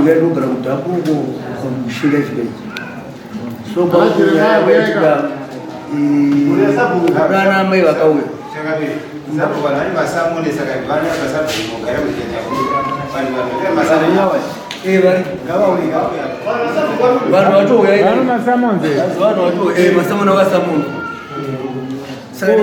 Ndinogara kudhabuko kushinga chibedzi so pakunyaya kwaitika vana amai vakauya vanhu vatouya vanhu vatouya masamoni akasamona saka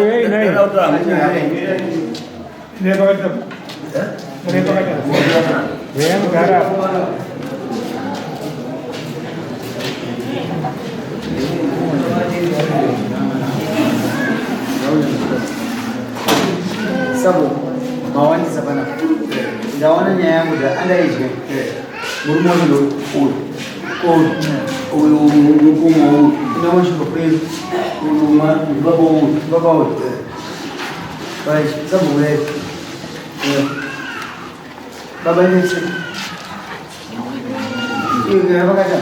Sabo, mawandisa panapa. Ndaona nyaya yangu da andaidya. Murume wacho ndo uyu. Uyu uyu mukoma uyu. Ina kwenu. Uyu baba uyu. Baba uyu. Vai, sabo wewe. Baba nese. Iwe vakata.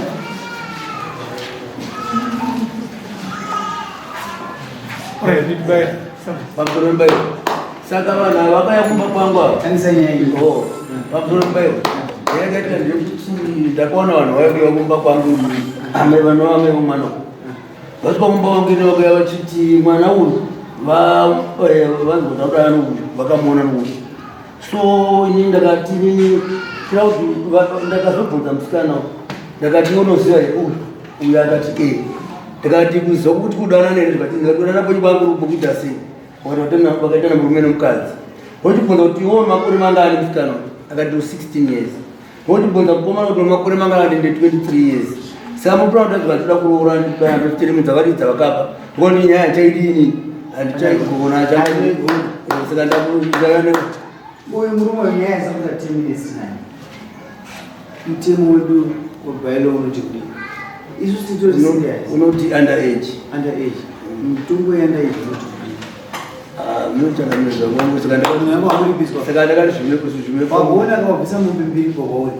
Pamusoro mbayo. Saka vanhu ava vakauya kumba kwangu ava. Tangisa nyaya iyi. Oh, pamusoro mbayo. Yakaita ndekuti ndakaona vanhu vaiuya kumba kwangu amai vanova amai vomwana vasvika kumba kwangu ine vakauya vachiti mwana uyu vanzwa kudana nouyu vakamuona nouyu so ini ndakati nini kuti ndakazobvunza musikana ndakati unoziva here uyu uyu akati e ndakati kuziva kuti kudanana here ndikati ndikadana kwenyu kwangu kuita sei vakaita namurume nemukadzi vochibvunza kuti iwo makore mangani musikana akati 16 years vochibvunza mukomana kuti makore mangani ati nde 23 years saka mupura kuti vachida kuroora nditotirimidza varidza vakapa ngoni nyaya handichaidini handichaigona saka ndakuaa Uyu murume uyu nyaya yasakuta 10 minutes naye. Mutemo wedu webailo unoti kudii? Isu titori serious. Unoti under age. Under age. Mutongo ye under age unoti kudii? Munochangamira kwangu saka Munhu yako wakuripiswa. Saka ndakati zvimwe zvimwe Wakuona kawabvisa mombe mbiri kwauri.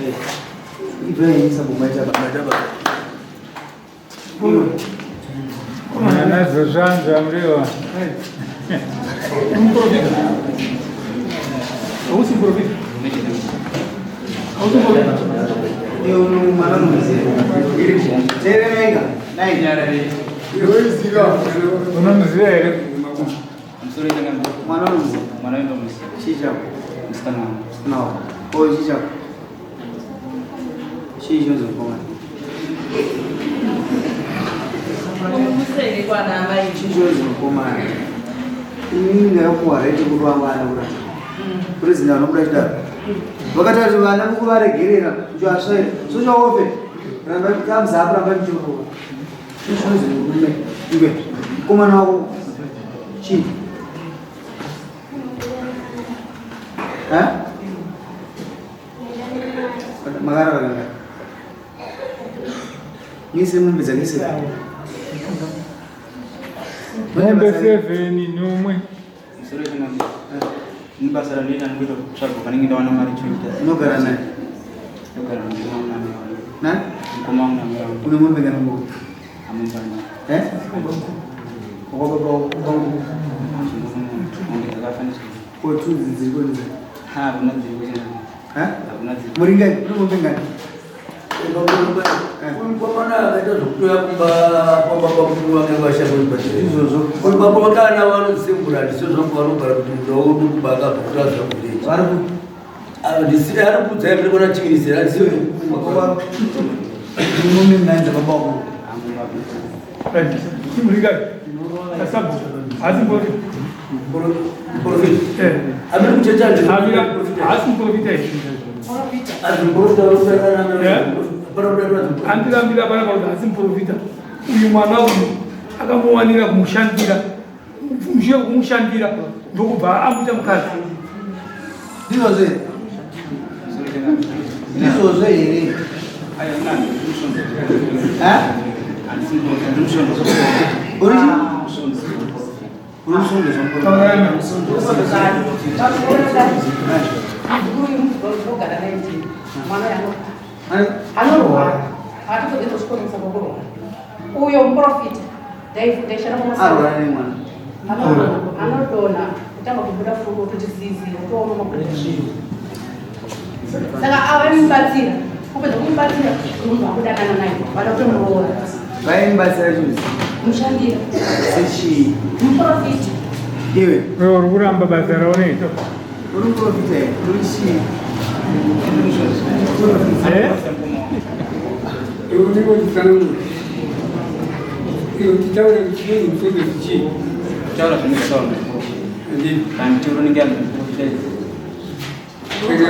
Eh. Ibva yenyisa kumaita baba. Maita baba. Nadzo zvanza muriwa. Hausi muprofita. Hausi muprofita. Iwe mwana unomuziva. Teerera Nai. Unomuziva here? Mwana unomuziva. Mwana unomuziva. Chii chako? Musikana wangu. Musikana wako. Oh, chii chako? Chii chinonzi mukomana? Chii chinonzi mukomana? Inini ndakapuwa right kurova vana kudai. President vanobuda chidaro. Vakati vati vana mukuvaregerera kuti vasvaire. Social welfare. Ramba thumbs up ramba ndichirova. Chii chinonzi murume? Iwe. Mukomana wako. Chii? Ha? Makarara kangani? Ngise mombe dzakise. Mombe 7 nomwe. Musoro wechinambi. Ini basa randinoita ndikuita kutsvaga panenge ndawana mari choita. Unogara naye? Ndogara namukoma wangu namai vangu. Na? Mukoma wangu namai vangu. Une mombe kana mbudzi? Amumba. Eh? Kwa baba wangu. Mombe dzakafanisa. Ko tunzi dziri kunzi. Ha, hakuna dziri kuchinambi. Ha? Hakuna dziri. Muri ngani? Une mombe ngani? Mukomana akaita zvokutoya kumba kwamba kwamukuru wake vashakuibashira Izvozvo. baba vakana vanozembura handisiyo zvangu vanogara kuti munda wedu kumba akabva kuti azvakurechi Vari ku handisi ari kudzai mune kona chimisira handisiyo baba. Mombe ngani dzababa wako? Amumba. Murikari. Sabu. Hasi muprofita. Muprofita Eh. amiri kuchecha Amira. Hasi muprofita ichi. Andirambira pana kuti hasi muprofita. Uyu mwana uyu akamuwanira kumushandira. Mushure kumushandira ndokubva amuita mukadzi. Ndizvozvo here? Musoro wechinambi. Ndizvozvo here? Aiwa, nani? Ndimushonga. Ha? Handisi muprofita, ndimushonga. Uri uri musundisi Anorwara, hatozogeza kuchikoro kurwara. Uyo muprofita ndaishanda Arwara nemwana? Anodonha, kutanga kubuda furo, kutoti zizi, kutooma makudo. Saka avaimubatsira, kupedza kumubatsira, munhu akudanana naye, vada kutomuroora. Vaimubatsira chiuzi? Mushandira. Sechii? Muprofita. Iwe. Iwe uri kuramba basa raunoita. Uri muprofita here? Uri chii? Eh? Iwe unenge uchitsanangura. Iwe uchitaura kuti chinonzi musondezi chii? Kutaura zvinenge zvataurwa nemuprofita. Handii. Kana miteuro inenge yanzi nemuprofita. Saka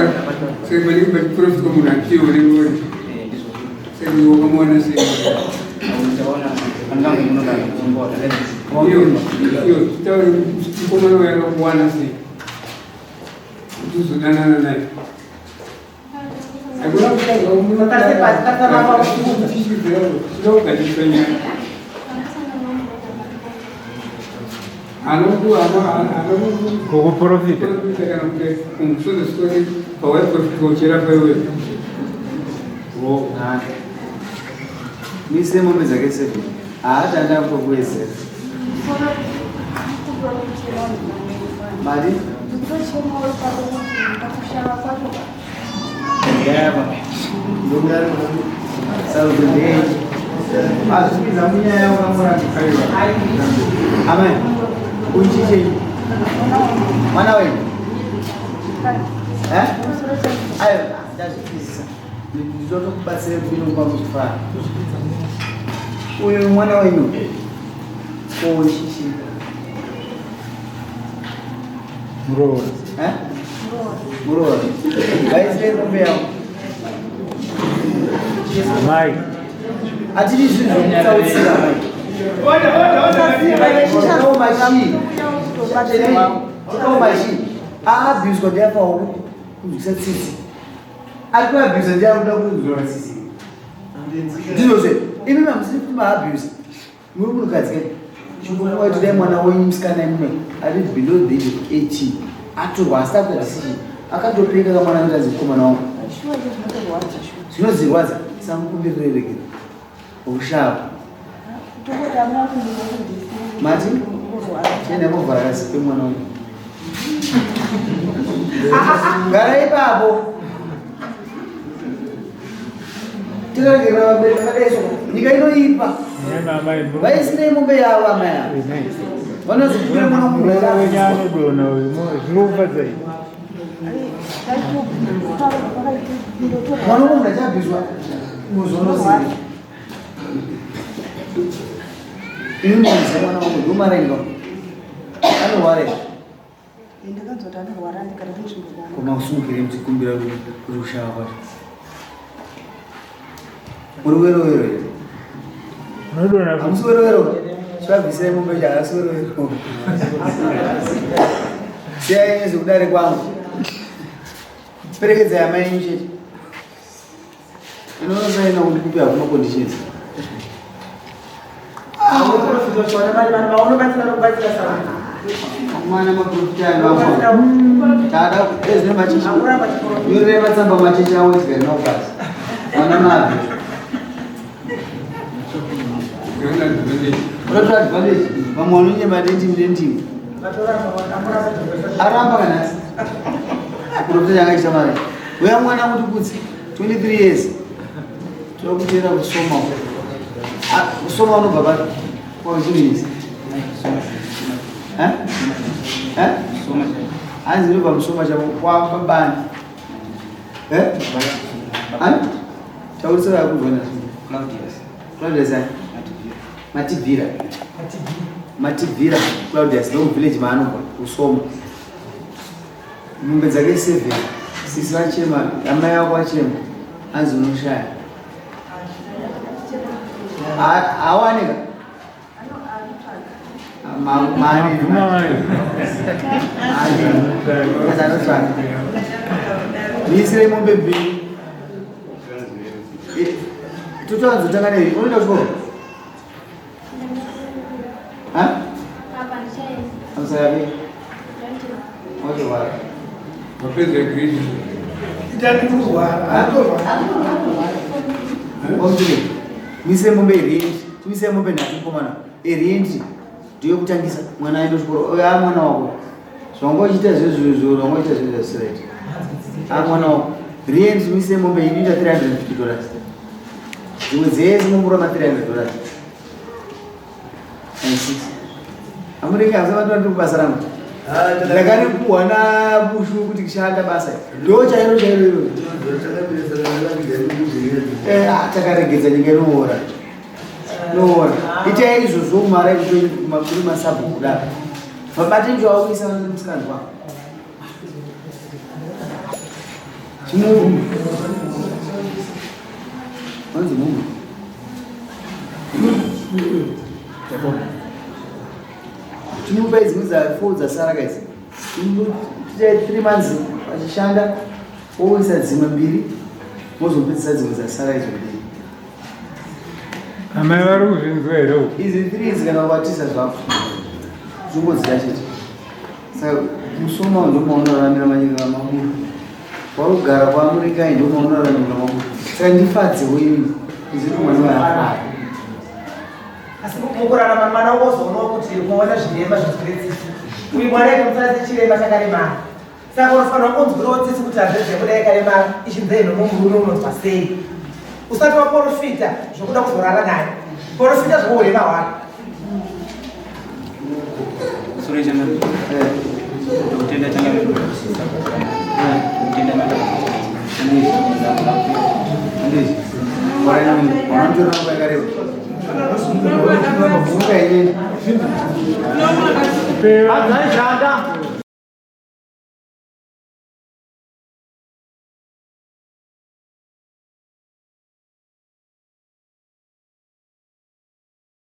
saka panenge pachiprofitwa munhu achione ngori. Eh, ndizvo. Saka iwe wakamuona sei? Taona pangange munogara mutombo. Iyo iyo chitaure kuti mukomana uyu akakuwana sei? Kuti uzodanana naye. Hakuna kutanga kuchichidzira nyaya. Kukuprofita. Kana kuti kumusundisi kwake pawaiprofitwa uchirapa iwewe. Mise mombe dzake seven. Haati anda kutokuwedzera. Mari? Ndokudaro sarudzo ndei? Azvipinza munyaya ukamurambisa. Amen. Uchichei? Mwana wenyu? Eh? Ayo, ndazvipinzisa. Ndinotokubatsira kubino kwamuchifara. Uyu mwana wenyu. Ochichi. Muroora. Eh? Muroora. Vaisire mombe yavo. Mai. Hatidi zvinhu zvokutautsira mai. Machi aabhuswa ndiapawo kunzwisa tsitsi. Ari kuabhusa ndiari kuda kunzwira tsitsi. Ndizvozve imi mamusiri kuti maabhusa muri munhukadzi kai chingomwa dai mwana wenyu musikana imwe ari below the age of 18 atorwa asina kuita decision akatopenga kamwana anoita zimukomana wangu zvinozirwadza samukumbirire regero ushava mati chienda movhara kasi pemwana wenyu gara ipapo tikaregerera vabereki vakadai nyika inoipa. Nena amai. Vaisinei mombe yavo amai avo vanozokupira mwana munhu. Muroora wenyu anodonha uyu. Zviri kufadza iyi. Mwana womunhu achabviswa muzonoziva ini muziva mwana wangu ndomarenga anorwara. Ndakanzwa kuti anorwara ndikati ndinzvimbo. Koma usumukire muchikumbira kuti kushava kwacho muri wero wero here? Unodonha. Hamusi wero wero, chivabvisai mombe chaasi wero wero siyai nezvekudare kwangu perekedzai amai enyu chete inonosaina kuti kupi hakuna conditions. Vaunobatsira nokubatsira savanhu. Mwana maprofita tada ezvine machechi nyorere matsamba machechi avo tigari nawo pasi mwana mabvi. Unoona advantage. Unotora advantage vamwe vanonyema nendimi nendimi aramba kanasi profita changa mari uya mwana kuti kutsi 23 years tokutera kusoma. Ah, kusoma unobva papi kwauchiminisi? Eh? Hanzi ndobva musoma chavo kwabani. Eh? Ani? Taurisira kubva nazvo. Claudius. Claudius ani? Matibvira. Matibvira Claudius ndo village maanobva kusoma. Mombe dzake seven. Sisi vachema, amai vako vachema. Hanzi unoshaya. Awanika. Maani. Mai. Anotsvaka. Miisire mombe mbiri. Totowanzotanga nei? Unoenda kuchikoro? Amusakapi? Wachirwara. Wapedza grade. Itani kurwara, atorwara. Okay. Mise mombe erendi. Timise mombe nhatu mukomana. Erendi ndiyo kutangisa mwana aende kuchikoro. Oyo a mwana wako. Zvawanga uchiita zvezvozvo, zvawanga uchiita zvezvo zvasiraiti. A mwana wako. Rendi mise mombe inoita $350. Dzimwe dzese momura ma $300. And six. Amureke hamusati ndiri kubasa rangu. Ndakarikuhwa nabushu kuti kushanda basa. Ndo chairo chairo iro. Takaregedza nyika inoora. Inoora. Itai izvozvo mara kuri masabhuku kudaro. Vabate ndicho vakuisa musikanzwa. Chimu. Wanzi mungu. Chimupa idzi dza four dzasara kaidzi. Titai 3 months vachishanda oisa dzimwe mbiri mozopedzisa dzimwe dzasara idzo mbiri. Amai vari kuzvinzwa here uku? Idzi three idzi kana ukatiza zvako zvingodzida chete. Saka musoma ndo maunoraramira manyika mabudu. Warugara kwaamurikai ndo maunoraramira mabudu. Saka ndifadzewo ini iziti mwana waafara. Asi mukurarama mwana wozoonawo kuti kuona zvirema zvinzwire tsitsi. Uyu mwana ikamutsana sechirema chakaremara, saka unofanira kunzwirawo tsitsi kuti hanzvadzi yako dai yakaremara ichinzei nomurume unonzwa sei. Usati waprofita zvokuda kuzorara naye, profita zvourema hwake. Sore changamire. Ndokutenda changamire. Ndokutenda Handizvi. Wanotora nguva yakareba. Muka inini. Pewa. Adzai shanda.